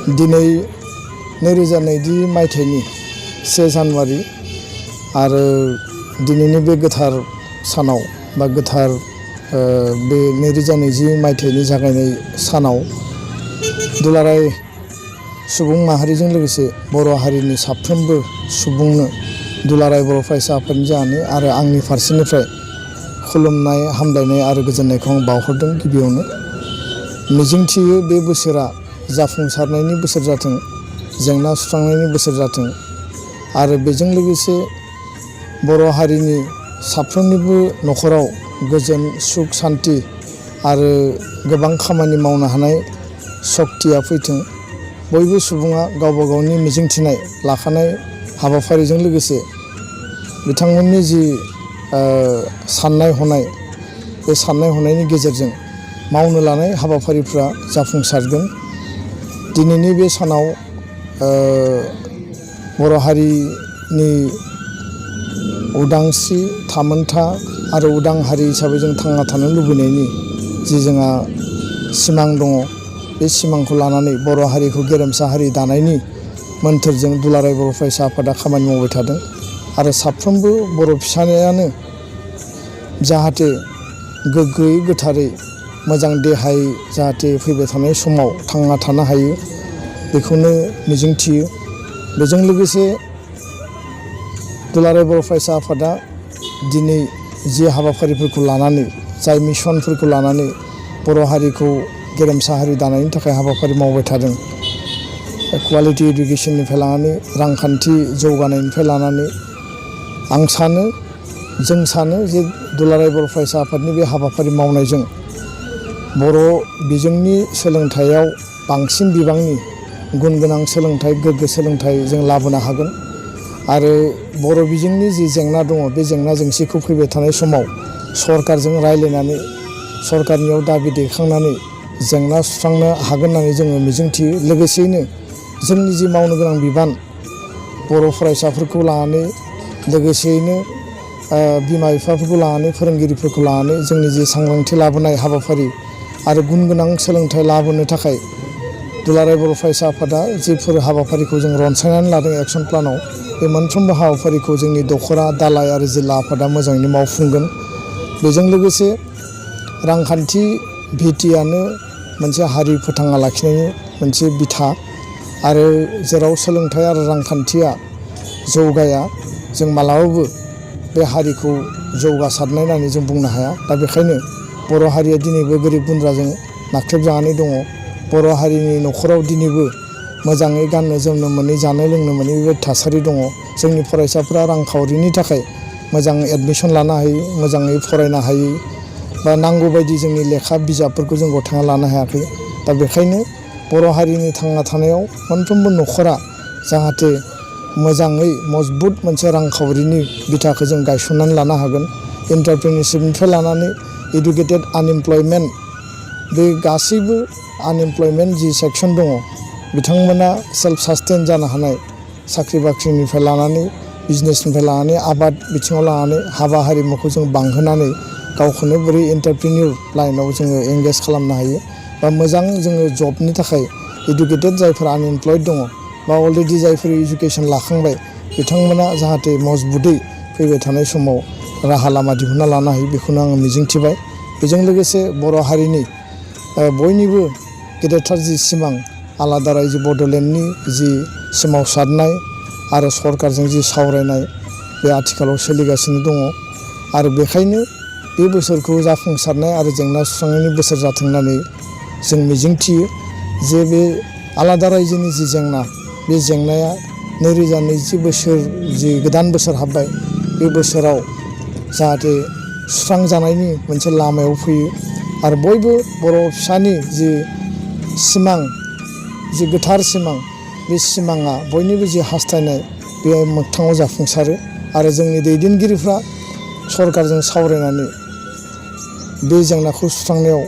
दिनै 2002 मायथाइनि 1 जानुवारि आरो दिनैनि बे गोथार सानाव बा गोथार बे 2020 मायथाइनि जागायनाय सानाव दुलाराय सुबुं माहारिजों लोगोसे बर' हारिनि साफ्रोमबो सुबुंनो दुलाराय बर' फरायसा आफादनि जानानै आरो आंनि फारसेनिफ्राय खुलुमनाय हामलायनाय आरो गोजोननायखौ आं बावहरदों। गिबियावनो मिजिंथियो बे बोसोरा जाफुंसारनायनि बोसोर जाथों, जेंना सुस्रांनायनि बोसोर जाथों आरो बेजों लोगोसे बर' हारिनि साफ्रोमनिबो न'खराव गोजोन सुख सान्थि आरो गोबां खामानि मावनो हानाय सक्तिया फैथों। बयबो सुबुङा गावबा गावनि मिजिंथिनाय लाखानाय हाबाफारिजों लोगोसे बिथांमोननि जि साननाय हनाय, बे साननाय हनायनि गेजेरजों मावनो लानाय हाबाफारिफ्रा जाफुंसारगोन। दिनैनि बे सानाव बर' हारिनि उदांस्रि, थामोनथा आरो उदां हारि हिसाबै जों थांना थानो लुबैनायनि जि जोंहा सिमां दङ, बे सिमांखौ लानानै बर' हारिखौ गेरेमसा हारि दानायनि मोन्थोरजों दुलाराय बर' फरायसा आफादा खामानि मावबाय थादों आरो साफ्रोमबो बर' फिसायानो जाहाथे गोग्गोयै गोथारै मोजां देहायै जाहाथे फैबाय थानाय समाव थांना थानो हायो, बेखौनो मिजिंथियो। बेजों लोगोसे दुलाराय बर' फरायसा आफादा दिनै जि हाबाफारिफोरखौ लानानै, जाय मिशनफोरखौ लानानै बर' हारिखौ गेरेमसा हारि दानायनि थाखाय हाबाफारि मावबाय थादों, कुवालिटि इडुकेसननिफ्राय लानानै रांखान्थि जौगानायनिफ्राय लानानै जों सानो जे दुलाराय बर' फरायसा आफादनि बे हाबाफारि मावनायजों बर' बिजोंनि सोलोंथाइयाव बांसिन बिबांनि गुन गोनां सोलोंथाइ, गोग्गो सोलोंथाइ जों लाबोनो हागोन आरो बर' बिजोंनि जि जेंना दङ, बे जेंना जेंसिखौ फैबाय थानाय समाव सरकारजों रायज्लायनानै सरकारनियाव दाबि दैखांनानै जेंना सुस्रांनो हागोन होननानै जोङो मिजिंथियो। लोगोसेयैनो जोंनि जि मावनो गोनां बिबान, बर' फरायसाफोरखौ लानानै, लोगोसेयैनो बिमा बिफाफोरखौ लानानै, फोरोंगिरिफोरखौ लानानै जोंनि जि सांग्रांथि लाबोनाय हाबाफारि आरो गुन गोनां सोलोंथाइ लाबोनो थाखाय दुलाराय बर' फरायसा आफादा जिफोर हाबाफारिखौ जों रनसायनानै लादों एक्सन प्लानाव, बे मोनफ्रोमबो हाबाफारिखौ जोंनि दख'रा, दालाइ आरो जिल्ला आफादा मोजाङैनो मावफुंगोन। बेजों लोगोसे रांखान्थि भित्तियानो मोनसे हारि फोथांना लाखिनायनि मोनसे बिथा आरो जेराव सोलोंथाइ आरो रांखान्थिया जौगाया, जों मालाबाबो बे हारिखौ जौगासारनाय होननानै जों बुंनो हाया। दा बेखायनो बर' हारिया दिनैबो गोरिब गुन्द्राजों नाख्रेबजानानै दङ। बर' हारिनि न'खराव दिनैबो मोजाङै गाननो जोमनो मोनै, जानो लोंनो मोनै बेबायदि थासारि दङ। जोंनि फरायसाफोरा रांखावरिनि थाखाय मोजां एडमिसन लानो हायै, मोजाङै फरायनो हायै बा नांगौ बायदि जोंनि लेखा बिजाबफोरखौ जों गथायना लानो हायाखै। दा बेखायनो बर' हारिनि थांना थानायाव मोनफ्रोमबो न'खरा जाहाथे मोजाङै मजबुत मोनसे रांखावरिनि बिथाखौ जों गायसननानै लानो हागोन। एन्टारप्रिनिरशिपनिफ्राय लानानै इडुकेटेड आनइमप्लयमेन्ट, बे गासैबो आनइमप्लयमेन्ट जि सेक्सन दङ, बिथांमोना सेल्फ सास्टेन जानो हानाय, साख्रि बाख्रिनिफ्राय लानानै, बिजनेसनिफ्राय लानानै, आबाद बिथिङाव लानानै हाबा हारिमुखौ जों बांहोनानै गावखौनो बोरै एन्टारप्रिनियर लाइनाव जोङो एंगेज खालामनो हायो बा मोजां जोङो जबनि थाखाय इडुकेटेड जायफोर आनइमप्लयड दङ बा अलरेडि जायफोर इडुकेसन लाखांबाय, बिथांमोना जाहाथे मजबुतै फैबाय थानाय समाव राहा लामा दिहुनना लानो हायो, बेखौनो आङो मिजिंथिबाय। बेजों लोगोसे बर' हारिनि बयनिबो गेदेरथार जि सिमां, आलादा रायजो बड'लेण्डनि जि सोमावसारनाय आरो सरकारजों जि सावरायनाय, बे आथिखालाव सोलिगासिनो दङ आरो बेखायनो बे बोसोरखौ जाफुंसारनाय आरो जेंना सुस्रांनायनि बोसोर जाथों होननानै जों मिजिंथियो जे बे आलादा रायजोनि जि जेंना, बे जेंनाया 2020 बोसोर जि गोदान बोसोर हाबबाय, बे बोसोराव जाहाथे सुस्रांजानायनि मोनसे लामायाव फैयो आरो बयबो बर' फिसानि जि सिमां, जि गोथार सिमां, बे सिमाङा बयनिबो जि हास्थायनाय, बे मोगथाङाव जाफुंसारो आरो जोंनि दैदेनगिरिफ्रा सरकारजों सावरायनानै बे जेंनाखौ सुस्रांनायाव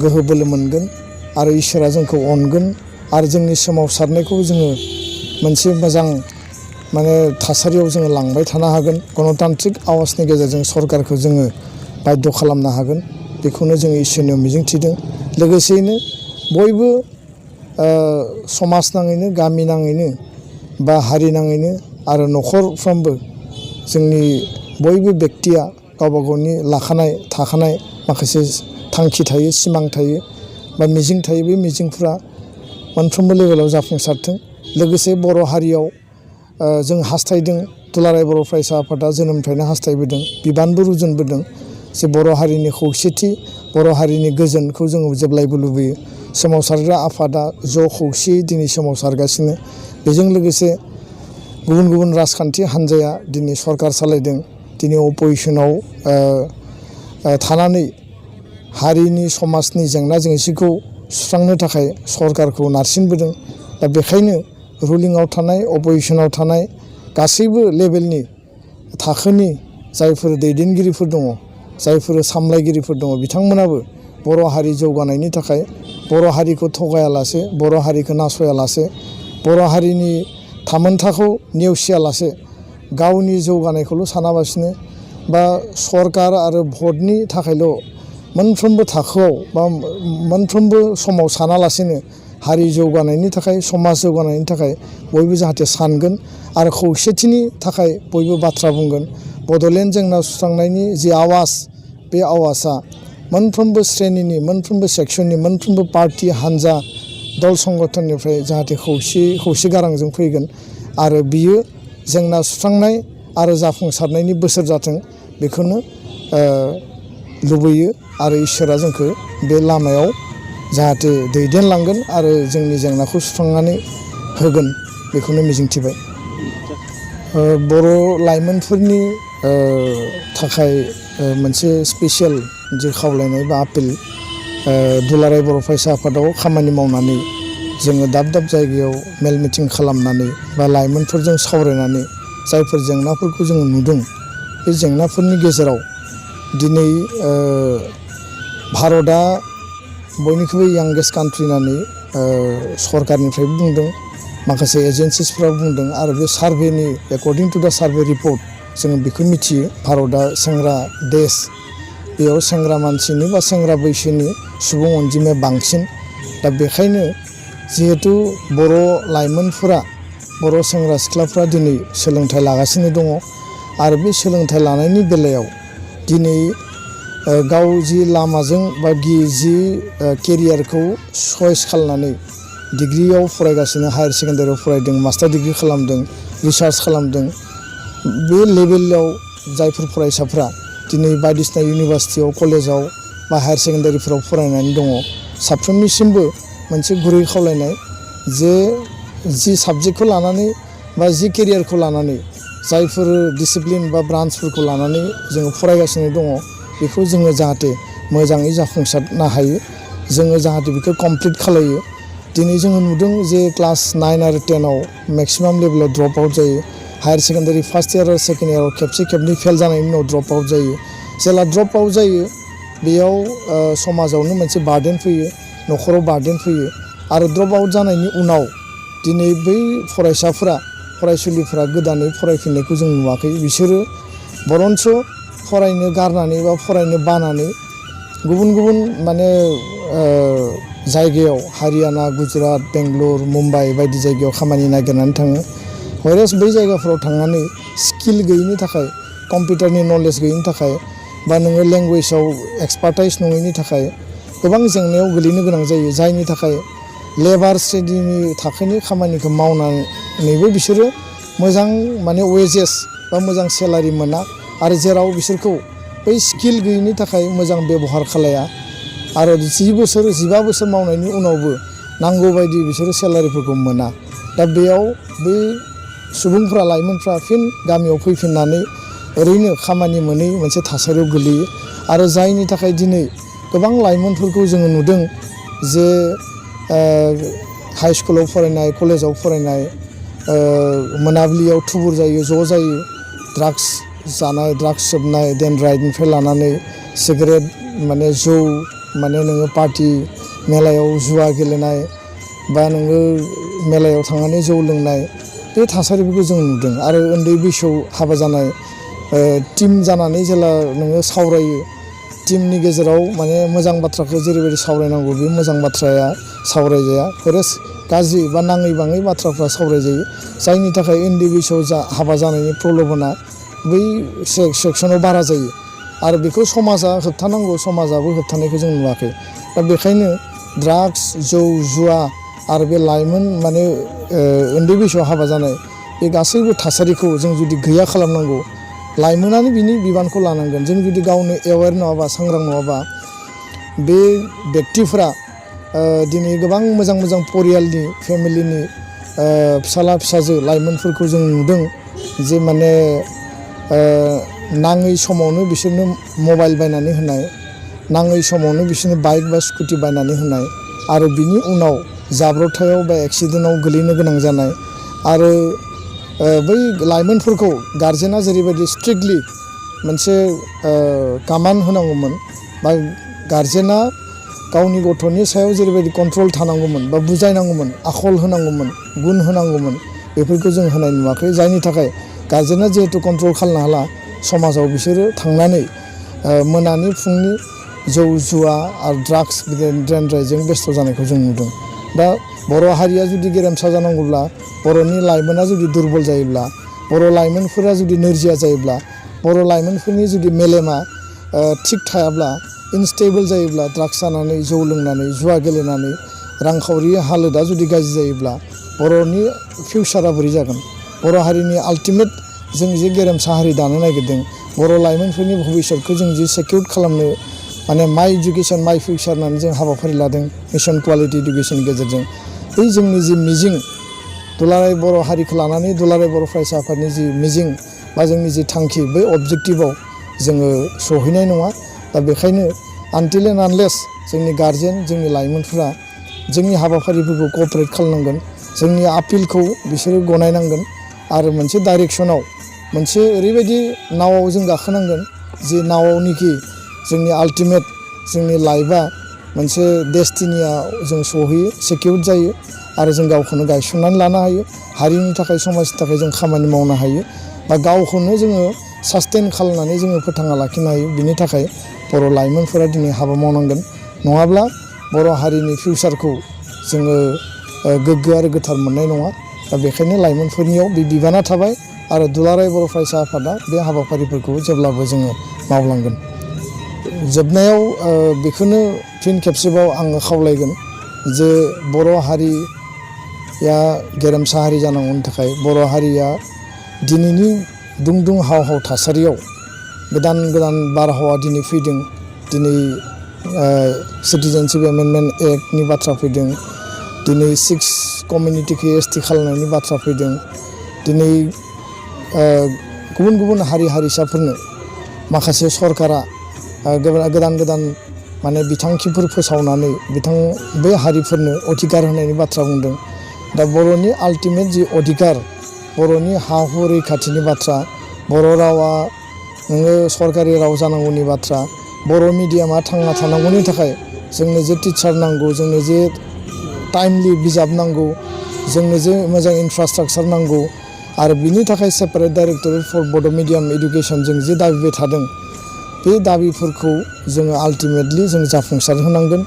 गोहो बोलो मोनगोन आरो इसोरा जोंखौ अनगोन आरो जोंनि सोमावसारनायखौ जोङो मोनसे मोजां थासारियाव जोङो लांबाय थानो हागोन। गणतान्त्रिक आवाजनि गेजेरजों सरकारखौ जोङो बाध्य खालामनो हागोन, बेखौनो जोङो इसोरनियाव मिजिंथिदों। लोगोसेयैनो बयबो समाज नाङैनो गामि नाङैनो बा हारि नाङैनो आरो न'खरफ्रोमबो जोंनि बयबो बेक्तिया गावबा गावनि लाखानाय थाखानाय माखासे थांखि थायो सिमां थायो बा मिजिं थायो बे मिजिंफ्रा मोनफ्रोमबो लेभेलाव जाफुंसारथों लोगोसे बर' हारियाव जों हास्थायदों दुलाराय बर' फरायसा आफादा जोनोमनिफ्रायनो हास्थायबोदों बिबानबो रुजुनबोदों जे बर' हारिनि खौसेथि बर' हारिनि गोजोनखौ जोङो जेब्लायबो लुबैयो सोमावसारग्रा आफादा ज' खौसेयै दिनै सोमावसारगासिनो बेजों लोगोसे गुबुन गुबुन राजखान्थि हान्जाया दिनै सरकार सालायदों दिनै अप'जिसनाव थानानै हारिनि समाजनि जेंना जेंसिखौ सुस्रांनो थाखाय सरकारखौ नारसिनबोदों दा बेखायनो रुलिंआव थानाय अप'जिसनाव थानाय गासैबो लेभेलनि थाखोनि जायफोर दैदेनगिरिफोर दङ जायफोर सामलायगिरिफोर दङ बिथांमोनाबो बर' हारि जौगानायनि थाखाय बर' हारिखौ थगायालासे बर' हारिखौ नासयालासे बर' हारिनि थामोन्थाखौ नेवसियालासे गावनि जौगानायखौल' सानाबासिनो बा सरकार आरो भटनि थाखायल' मोनफ्रोमबो थाखोआव बा मोनफ्रोमबो समाव सानालासेनो हारि जौगानायनि थाखाय समाज जौगानायनि थाखाय बयबो जाहाथे सानगोन आरो खौसेथिनि थाखाय बयबो बाथ्रा बुंगोन बड'लेण्ड जेंना सुस्रांनायनि जि आवाज बे आवाजआ मोनफ्रोमबो श्रेणिनि मोनफ्रोमबो सेक्सननि मोनफ्रोमबो पार्टि हान्जा दल संगठननिफ्राय जाहाथे खौसे गारांजों फैगोन आरो बियो जेंना सुस्रांनाय आरो जाफुंसारनायनि बोसोर जाथों बेखौनो लुबैयो आरो इसोरा जोंखौ बे लामायाव जाहाथे दैदेनलांगोन आरो जोंनि जेंनाखौ सुस्रांनानै होगोन बेखौनो मिजिंथिबाय बर' लाइमोनफोरनि थाखाय मोनसे स्पेसियेल जे खावलायनाय बा आपिल दुलाराय बर' फरायसा आफादाव खामानि मावनानै जोङो दाब दाब जायगायाव मेल मिटिं खालामनानै बा लाइमोनफोरजों सावरायनानै जायफोर जेंनाफोरखौ जोङो नुदों बे जेंनाफोरनि गेजेराव दिनै भारतआ बयनिख्रुइबो यांगेस्ट कान्ट्रि होननानै सरकारनिफ्रायबो बुंदों माखासे एजेन्सिसफ्रा बुंदों आरो बे सार्भेनि एकर्डिं टु दा सार्भे रिपर्ट जोङो बेखौ मिथियो भारतआ सेंग्रा देश बेयाव सेंग्रा मानसिनि बा सेंग्रा बैसोनि सुबुं अनजिमाया बांसिन दा बेखायनो जिहेथु बर' लाइमोनफोरा बर' सेंग्रा सिख्लाफ्रा दिनै सोलोंथाइ लागासिनो दङ आरो बे सोलोंथाइ लानायनि बेलायाव दिनै गाव जि लामाजों बा जि केरियारखौ चइस खालामनानै डिग्रियाव फरायगासिनो हायार सेकेन्डारियाव फरायदों मास्टार डिग्रि खालामदों रिसार्च खालामदों बे लेभेलाव जायफोर फरायसाफ्रा दिनै बायदिसिना इउनिभार्सिटियाव कलेजाव बा हायार सेकेन्डारिफोराव फरायनानै दङ साफ्रोमनिसिमबो मोनसे गुरै खावलायनाय जे जि साबजेक्टखौ लानानै बा जि केरियारखौ लानानै जायफोर डिसिप्लिन बा ब्रान्सफोरखौ लानानै जोङो फरायगासिनो दङ बेखौ जोङो जाहाथे मोजाङै जाफुंसारनो हायो जोङो जाहाथे बेखौ कमप्लिट खालायो दिनै जोङो नुदों जे क्लास 9 आरो 10आव मेक्सिमाम लेभेलाव ड्रप आउट जायो हायार सेकेन्डारि फार्स्ट इयार आरो सेकेन्ड इयाराव खेबसे खेबनै फेल जानायनि उनाव ड्रप आउट जायो जेला ड्रप आउट जायो बेयाव समाजावनो मोनसे बार्डेन फैयो न'खराव बार्डेन फैयो आरो ड्रप आउट जानायनि उनाव दिनै बै फरायसाफोरा फरायसुलिफोरा गोदानै फरायफिननायखौ जों नुवाखै बिसोरो बरन्स फरायनो गारनानै बा फरायनो बानानै गुबुन गुबुन माने जायगायाव हारियाना गुजरात बेंगलर मुम्बाइ बायदि जायगायाव खामानि नागिरनानै थाङो हयरास बै जायगाफोराव थांनानै स्किल गैयिनि थाखाय कम्पिउटारनि नलेज गैयिनि थाखाय बा नोङो लेंगुवेजाव एक्सपार्टाइज नङैनि थाखाय गोबां जेंनायाव गोलैनो गोनां जायो जायनि थाखाय लेबार श्रेणिनि थाखोनि खामानिखौ मावनानैबो बिसोरो मोजां माने वेजेस बा मोजां सेलारि मोना आरो जेराव बिसोरखौ बै स्किल गैयिनि थाखाय मोजां बेबहार खालाया आरो 10 बोसोर 15 बोसोर मावनायनि उनावबो नांगौ बायदि बिसोरो सेलारिफोरखौ मोना दा बेयाव बै सुबुंफ्रा लाइमोनफ्रा फिन गामियाव फैफिननानै ओरैनो खामानि मोनै मोनसे थासारियाव गोलैयो आरो जायनि थाखाय दिनै गोबां लाइमोनफोरखौ जोङो नुदों जे हाई स्कुलाव फरायनाय कलेजाव फरायनाय मोनाबिलियाव थुबुर जायो ज' जायो ड्राग्स जानाय ड्राग्स सोबनाय डेनड्राइडनिफ्राय लानानै सिगारेट माने जौ माने नोङो पार्टि मेलायाव जुवा गेलेनाय बा नोङो मेलायाव थांनानै जौ लोंनाय बे थासारिफोरखौ जों नुदों आरो उन्दै बैसोआव हाबा जानाय टिम जानानै जेला नोङो सावरायो टीमनि गेजेराव माने मोजां बाथ्राखौ जेरैबायदि सावरायनांगौ बे मोजां बाथ्राया सावरायजाया गाज्रि बा नाङै बाङै बाथ्राफ्रा सावरायजायो जायनि थाखाय उन्दै बैसोआव हाबा जानायनि प्रलोभना बै सेक्सनाव बारा जायो आरो बेखौ समाजा होबथानांगौ समाजाबो होबथानायखौ जों नुवाखै दा बेखायनो ड्राग्स जौ जुवा आरो बे लाइमोन माने उन्दै बैसोआव हाबा जानाय बे गासैबो थासारिखौ जों जुदि गैया खालामनांगौ लाइमोनानो बिनि बिबानखौ लानांगोन जों जुदि गावनो एवेर नङाबा सांग्रां नङाबा बे व्यक्तिफोरा दिनै गोबां मोजां मोजां परियालनि फेमिलिनि फिसाला फिसाजो लाइमोनफोरखौ जों नुदों जे माने नाङै समावनो बिसोरनो मबाइल बायनानै होनाय नाङै समावनो बिसोरनो बाइक बा स्कुटि बायनानै होनाय आरो बिनि उनाव जाब्रबथायाव बा एक्सिडेन्टआव गोलैनो गोनां जानाय आरो बै लाइमोनफोरखौ गार्जेना जेरैबायदि स्ट्रिक्टलि मोनसे कामान होनांगौमोन बा गार्जेना गावनि गथ'नि सायाव जेरैबायदि कन्ट्रल थानांगौमोन बा बुजायनांगौमोन आखल होनांगौमोन गुन होनांगौमोन बेफोरखौ जों होनाय नुवाखै जायनि थाखाय गार्जेना जिहेतु कन्ट्रल खालामनो हाला समाजाव बिसोरो थांनानै मोनानि फुंनि जौ जुवा आरो ड्राग्स ड्रेनड्राइजों बेस्थ' जानायखौ जों नुदों दा बर' हारिया जुदि गेरेमसा जानांगौब्ला बर'नि लाइमोना जुदि दुरबल जायोब्ला बर' लाइमोनफोरा जुदि नोरजिया जायोब्ला बर' लाइमोनफोरनि जुदि मेलेमा थिग थायाब्ला इनस्टेबल जायोब्ला ड्राग्स जानानै जौ लोंनानै जुवा गेलेनानै रांखावरि हालोदा जुदि गाज्रि जायोब्ला बर'नि फिउचारा बोरै जागोन बर' हारिनि आल्टिमेट जों जे गेरेमसा हारि दानो नागिरदों बर' लाइमोनफोरनि भबिष्यतखौ जों जे सेकिउर खालामनो माने माइ इडुकेसन माइ फिउचार होननानै जों हाबाफारि लादों मिशन कुवालिटि इडुकेसननि गेजेरजों बै जोंनि जि मिजिं दुलाराय बर' हारिखौ लानानै दुलाराय बर' फरायसा आफादनि जि मिजिं बा जोंनि जि थांखि बै अबजेक्टिभाव जोङो सहैनाय नङा दा बेखायनो आनटिल एन्ड आनलेस जोंनि गार्जेन जोंनि लाइमोनफोरा जोंनि हाबाफारिफोरखौ कअपारेट खालामनांगोन जोंनि आपिलखौ बिसोरो गनायनांगोन आरो मोनसे डाइरेक्सनाव मोनसे ओरैबायदि नावआव जों गाखोनांगोन जि नावआवनिखि जोंनि आल्टिमेट जोंनि लाइफआ मोनसे डेस्टिनिया जों सहैयो सेकिउर जायो आरो जों गावखौनो गायसननानै लानो हायो हारिनि थाखाय समाजनि थाखाय जों खामानि मावनो हायो बा गावखौनो जोङो सास्टेन खालामनानै जोङो फोथांना लाखिनो हायो बिनि थाखाय बर' लाइमोनफोरा दिनै हाबा मावनांगोन नङाब्ला बर' हारिनि फिउचारखौ जोङो गोग्गो आरो गोथार मोननाय नङा दा बेखायनो लाइमोनफोरनियाव बे बिबाना थाबाय आरो दुलाराय बर' फरायसा आफादा बे हाबाफारिफोरखौ जेब्लाबो जोङो मावलांगोन जोबनायाव बेखौनो फिन खेबसेबाव आङो खावलायगोन जे बर' हारिया गेरेमसा हारि जानांगौनि थाखाय बर' हारिया दिनैनि दुं हाव हाव थासारियाव गोदान गोदान बारहावा दिनै फैदों दिनै सिटिजेनशिप एमेन्डमेन्ट एक्टनि बाथ्रा फैदों दिनै 6 कमिउनिटिखौ एसटि खालामनायनि बाथ्रा फैदों दिनै गुबुन गुबुन हारि हारिसाफोरनो माखासे सरकारा गोदान गोदान माने बिथांखिफोर फोसावनानै बे हारिफोरनो अधिकार होनायनि बाथ्रा बुंदों दा बर'नि आल्टिमेट जि अधिकार बर'नि हा हु रैखाथिनि बाथ्रा बर' रावा नोङो सरकारि राव जानांगौनि बाथ्रा बर' मिडियामा थांना थानांगौनि थाखाय जोंनो जे टिचार नांगौ जोंनो जे टाइमलि बिजाब नांगौ जोंनो जे मोजां इनफ्रास्ट्राक्चार नांगौ आरो बिनि थाखाय सेपारेट डाइरेक्टरेट फर बड' मिडियाम इडुकेसन जों जे दाबिबाय थादों बे दाबिफोरखौ जोङो आल्टिमेटलि जों जाफुंसार होनांगोन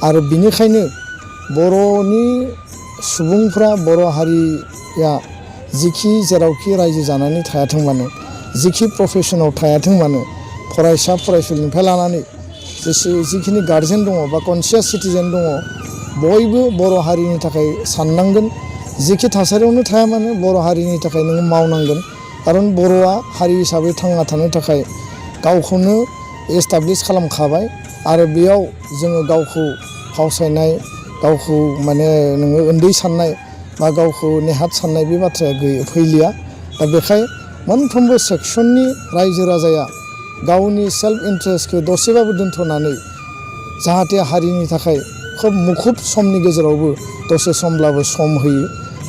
आरो बिनिखायनो बर'नि सुबुंफ्रा बर' हारिया जिखि जेरावखि रायजो जानानै थायाथों मानो जिखि प्रफेसनाव थायाथों मानो फरायसा फरायसुलिनिफ्राय लानानै जिखिनि गार्जेन दङ बा कनसियास सिटिजेन दङ बयबो बर' हारिनि थाखाय साननांगोन जिखि थासारियावनो थाया मानो बर' हारिनि थाखाय नोङो मावनांगोन खारन बर'आ हारि हिसाबै थांना थानो थाखाय गावखौनो एस्टाब्लिश खालामखाबाय आरो बेयाव जोङो गावखौ फावसायनाय गावखौ माने नोङो उन्दै साननाय बा गावखौ नेहाथ साननाय बे बाथ्राया फैलिया दा बेखाय मोनफ्रोमबो सेक्सननि रायजो राजाया गावनि सेल्फ इन्ट्रेस्टखौ दसेबाबो दोनथ'नानै जाहाथे हारिनि थाखाय खोब मुखुब समनि गेजेरावबो दसे समब्लाबो सम होयो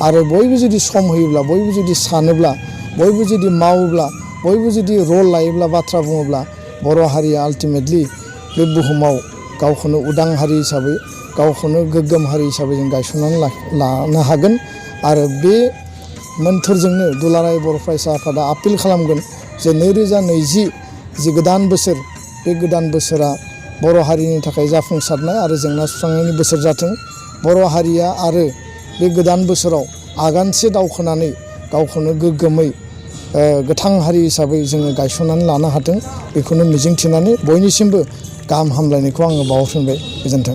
आरो बयबो जुदि सम होयोब्ला बयबो जुदि सानोब्ला बयबो जुदि मावोब्ला बयबो जुदि रल लायोब्ला बाथ्रा बुङोब्ला बर' हारिया आल्टिमेटलि बे बुहुमाव गावखौनो उदां हारि हिसाबै गावखौनो गोग्गोम हारि हिसाबै जों गायसननानै लानो हागोन आरो बे मोन्थोरजोंनो दुलाराय बर' फरायसा आफादा आपिल खालामगोन जे 2020 जि गोदान बोसोर बे गोदान बोसोरा बर' हारिनि थाखाय जाफुंसारनाय आरो जेंना सुस्रांनायनि बोसोर जाथों। बर' हारिया आरो बे गोदान बोसोराव आगानसे दावखोनानै गावखौनो गोग्गोमै गोथां हारि हिसाबै जोङो गायसननानै लानो हाथों, बेखौनो मिजिंथिनानै बयनिसिमबो गाहाम हामलायनायखौ आङो बावहरफिनबाय। गोजोन्थों।